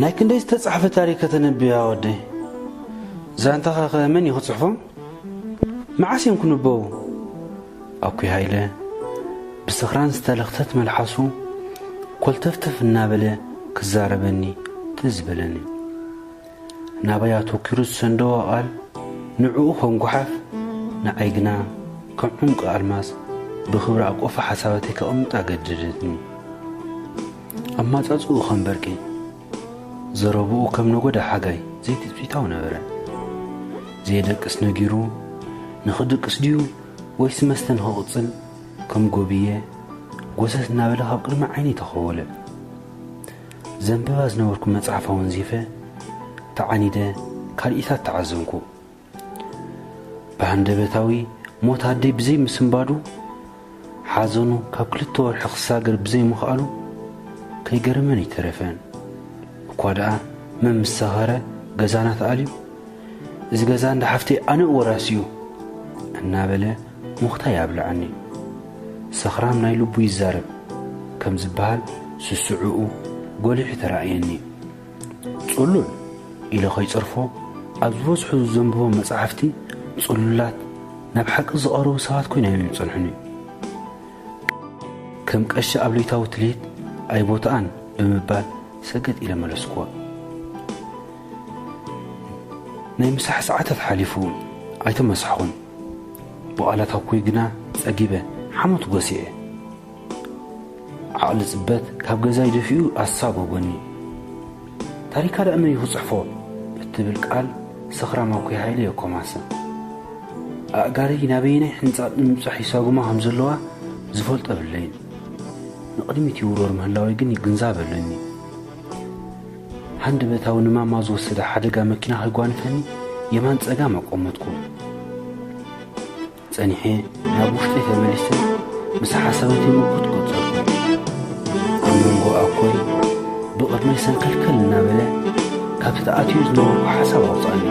ናይ ክንደይ ዝተጻሕፈ ታሪኽ ከተንብያ ወደይ? ዛንታኻ ከ መን እዩ ክጽሕፎም? መዓስ እዮም ክንበቡ? ኣኩይ ሃይለ ብስኽራን ዝተለኽተት መልሓሱ ኮልተፍተፍ እናበለ ክዛረበኒ ትዝ በለኒ። ናባይ ኣተኲሩ ዝሰንደዎ ቃል ንዕኡ ከም ጓሓፍ፣ ንዓይ ግና ከም ዕምቂ ኣልማዝ ብኽብሪ ኣብ ቆፎ ሓሳባተይ ከቐምጣ ገደደትኒ። ኣማጻጽኡ ከም በርቂ፣ ዘረብኡ ከም ነጎዳ ሓጋይ ዘይትጽቢታዊ ነበረ። ዘየደቅስ ነጊሩ፣ ንኽድቅስ ድዩ ወይስ መስተ ንኽቕጽል ከም ጎብየ፣ ጎሰስ እናበለ ካብ ቅድሚ ዓይነይ ተኸወለ። ዘንብባ ዝነበርኩ መጽሓፍ ኣወንዚፈ፣ ተዓኒደ፣ ካልኢታት ተዓዘንኩ። ብሃንደበታዊ ሞት ኣደይ ብዘይ ምስንባዱ፣ ሓዘኑ ካብ ክልተ ወርሒ ክሳገር ብዘይ ምኽኣሉ፣ ከይገረመን ኣይተረፈን። እኳ ደኣ መን ምስ ሰኸረ ገዛና ተኣልዩ፣ "እዚ ገዛ እንዳ ሓፍተይ ኣነ እወራስዩ" እናበለ ሙኽታ ይኣብልዓኒ። ሰኽራም ናይ ልቡ ይዛረብ ከም ዝበሃል ስስዕኡ ጎሊሑ ተራእየኒ። ጽሉል ኢለ ከይጸርፎ፣ ኣብ ዝበዝሑ ዘንብቦ መጻሕፍቲ ጽሉላት ናብ ሓቂ ዝቐረቡ ሰባት ኮይኖም እዮም ዝጸንሑኒ። ከም ቀሺ ኣብ ለይታዊ ትልሂት ኣይቦትኣን ብምባል ሰገጥ ኢለ መለስኩዋ። ናይ ምሳሕ ሰዓታት ሓሊፉ ኣይተመሳሕኹን። ብቓላት ኣኮይ ግና ጸጊበ ሓሞት ጎሲዐ። ዓቕሊ ጽበት ካብ ገዛይ ደፊኡ ኣሳጎጎኒ። "ታሪካ ደኣ መን እዩ ክጽሕፎ?" እትብል ቃል ሰኽራም ኣኮይ ሃይለ የኮማሰ። ኣእጋረይ ናበየናይ ሕንጻጥ ንምብጻሕ ይሳጉማ ከም ዘለዋ ዝፈልጦ የብለይን። ንቕድሚት ይውርወር ምህላወይ ግን ይግንዛብ ኣለኒ። ሃንደበታዊ ንማማ ዝወሰደ ሓደጋ መኪና ከይጓንፈኒ የማን ጸጋም ኣቆመጥኩ። ጸኒሐ ናብ ውሽጠይ ተመሊሰ ምስ ሓሳባተይ ምጉት ቀጸልኩ። ኣብ መንጎ ኣኮይ ብቕድመይ ሰንከልከል እናበለ ካብቲ ተኣትዮ ዝነበርኩ ሓሳብ ኣውጽኣኒ።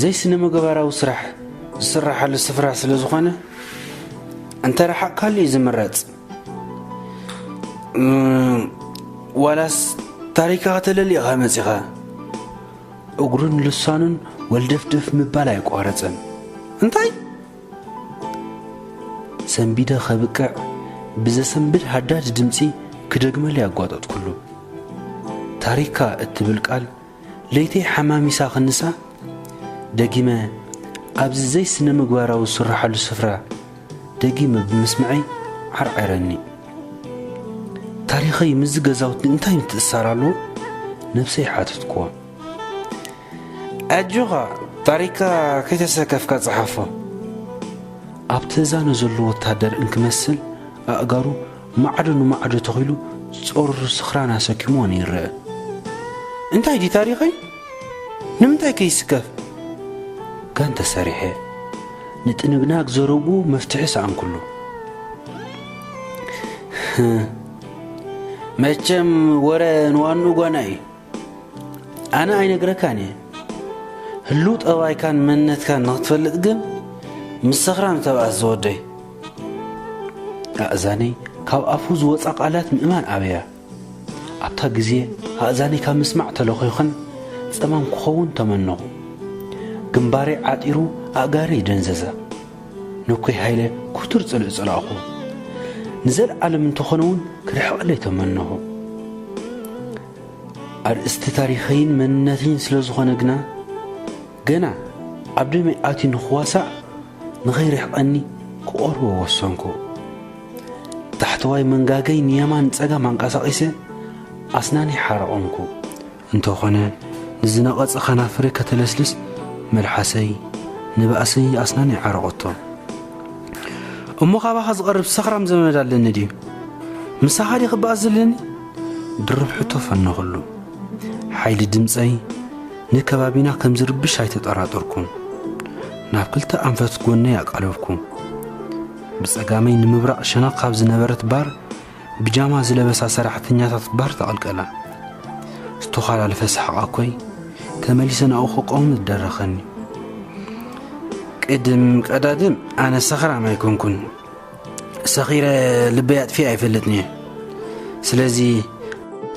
ዘይስነ ምግባራዊ ስራሕ ዝስራሓሉ ስፍራ ስለ ዝኾነ፣ እንተ ረሓቕካሉ እዩ ዝምረጽ። እም፣ ዋላስ ታሪካ ከተለሊ ኢኻ መጺኻ? እግሩን ልሳኑን ወልደፍደፍ ምባል ኣይቋረጸን። እንታይ? ሰንቢደ ከብቅዕ ብዘሰንብድ ሃዳድ ድምጺ ክደግመሉ ያጓጠጥኩሉ። ታሪካ እትብል ቃል ለይተይ ሓማሚሳ ክንሳ፣ ደጊመ ኣብዚ ዘይስነ ምግባራዊ ዝስርሓሉ ስፍራ ደጊመ ብምስምዐይ ዓርዓረኒ። ታሪኸይ ምስዚ ገዛውቲ እንታይ ምትእስሳር ኣለዎ? ነብሰይ ሓተትኩዋ። ኣጆኻ፣ ታሪካ ከይተሰከፍካ ጸሓፎ። ኣብ ትእዛኑ ዘሎ ወታደር እንክመስል ኣእጋሩ ማዕዶ ንማዕዶ ተኺሉ ጾር ስኽራን ኣሰኪምዎ ይረአ። እንታይ ድዩ ታሪኸይ? ንምንታይ ከይስከፍ? ጋን ተሰሪሐ። ንጥንግናግ ዘረብኡ መፍትሒ ሰኣንኩሉ። መቸም ወረ ንዋንኡ ጓና እዩ። ኣነ ኣይነግረካን እየ። ህሉው ጠባይካን መንነትካን ንኽትፈልጥ ግን ምስ ሰኽራም ተባኣስ ዝወደይ። ኣእዛነይ ካብ ኣፉ ዝወጻ ቃላት ምእማን ኣበያ። ኣብታ ግዜ ኣእዛነይ ካብ ምስማዕ ተለኺኸን ጸማም ክኸውን ተመነኹ። ግንባረይ ዓጢሩ ኣእጋረይ ደንዘዛ። ነኮይ ሃይለ ክቱር ጽልእ ጸላእኹ። ንዘለዓለም እንተኾነ እውን ክርሕቐለይ ተመነኹ። ኣርእስቲ ታሪኸይን መንነተይን ስለ ዝኾነ ግና፣ ገና ኣብ ደመይ ኣትዩ ንኽዋሳእ ንኸይርሕቐኒ ክቐርቦ ወሰንኩ። ታሕተዋይ መንጋገይ ንየማን ጸጋም ኣንቀሳቒሰ ኣስናነይ ሓረቐንኩ። እንተኾነ ንዝነቐጸ ከናፍረይ ከተለስልስ መልሓሰይ ንባእሰይ ኣስናነይ ዓረቐቶ። እሞ ካባኻ ዝቐርብ ሰኽራም ዘመድ ኣለኒ ድዩ? ምሳኻ ድየ ክበኣስ ዘለኒ? ድርብ ሕቶ ፈነኹሉ። ሓይሊ ድምጸይ ንከባቢና ከም ዝርብሽ ኣይተጠራጠርኩን። ናብ ክልተ ኣንፈት ጎነይ ኣቃለብኩ። ብጸጋመይ ንምብራቕ ሸነኽ ካብ ዝነበረት ባር ብጃማ ዝለበሳ ሰራሕተኛታት ባር ተቐልቀላ። ስቶ ተዃላለፈ ሰሓቕ ኣኮይ ተመሊሰ ናብኡ ክቆም ዝደረኸኒ። ቅድም ቀዳድም ኣነ ሰኽራም ኣይኮንኩን። ሰኺረ ልበይ ኣጥፊ ኣይፈልጥን እየ። ስለዚ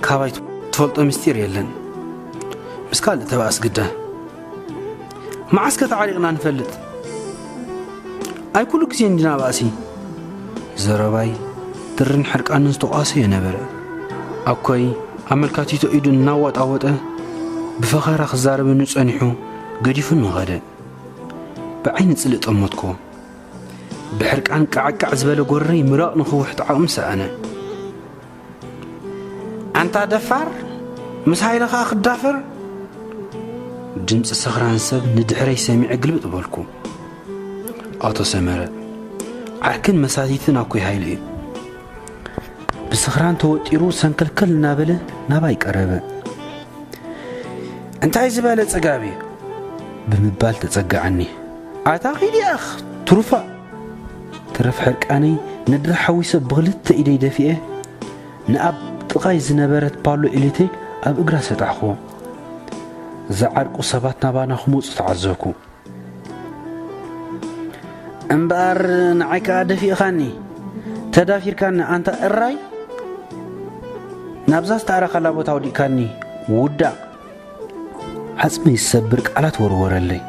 ካባይ ትፈልጦ ምስጢር የለን። ምስ ካልእ ተባእስ ግዳ። መዓስከ ተዓሪቕና ንፈልጥ? ኣይ ኩሉ ግዜ እንዲና ባእሲ። ዘረባይ ድርን ሕርቃንን ዝተቋሰየ ነበረ። ኣኮይ ኣመልካቲቶ ኢዱ እናዋጣወጠ ብፈኸራ ክዛረበኒ ጸኒሑ ገዲፉኒ ኸደ። ብዓይኒ ጽልእ ጠመትኮ። ብሕርቃን ቃዕቃዕ ዝበለ ጎረይ ምራቕ ንኽውሕጥ ዓቕሚ ሰኣነ። ኣንታ ደፋር፣ ምስ ሃይለ ኸኣ ክዳፈር? ድምፂ ሰኽራን ሰብ ንድሕረይ ሰሚዐ ግልብጥ በልኩ። ኣቶ ሰመረ፣ ዓርክን መሳቲትን ኣኮይ ሃይለ እዩ። ብስኽራን ተወጢሩ ሰንከልከል እናበለ ናባይ ቀረበ። እንታይ ዝበለ ጽጋብ እዩ? ብምባል ተጸጋዓኒ። ኣታ ኺድ ያኽ ትሩፋ! ተረፍ ሕርቃነይ ነድሪ ሓዊሰ ብኽልተ ኢደይ ደፊኤ ንኣብ ጥቓይ ዝነበረት ፓሎ ኤሌክትሪክ ኣብ እግራ ሰጣሕኩዎ። ዝዓርቁ ሰባት ናባና ክመጹ ተዓዘብኩ። እምበኣር ንዓይ ከኣ ደፊእኻኒ፣ ተዳፊርካኒ ኣንታ እራይ፣ ናብዛ ዝተኣረኻላ ቦታ ወዲእካኒ ውዳቕ። ዓጽሚ ዝሰብር ቃላት ወርወረለይ።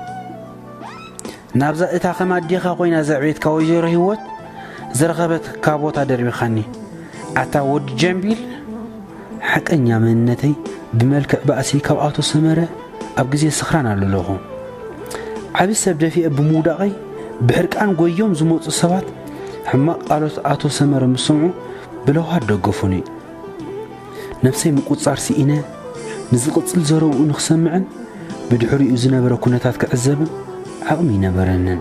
ናብዛ እታ ከም ኣዴኻ ኮይና ዘዕቤትካ ወይዘሮ ህይወት ዝረኸበትካ ቦታ ደርቢኻኒ። ኣታ ወዲ ጀምቢል፣ ሓቀኛ መንነተይ ብመልክዕ ባእሲ ካብ ኣቶ ሰመረ ኣብ ግዜ ስኽራን ኣለለኹ። ዓቢ ሰብ ደፊኤ ብምውዳቐይ ብሕርቃን ጎዮም ዝመጹ ሰባት ሕማቕ ቃሎት ኣቶ ሰመረ ምስ ሰምዑ ብለውሃት ደገፉኒ። ነብሰይ ምቁጽጻር ስኢነ ንዝቕጽል ዘረብኡ ንኽሰምዕን ብድሕሪኡ ዝነበረ ኩነታት ክዕዘብን ዓቕሚ ኣይነበረንን።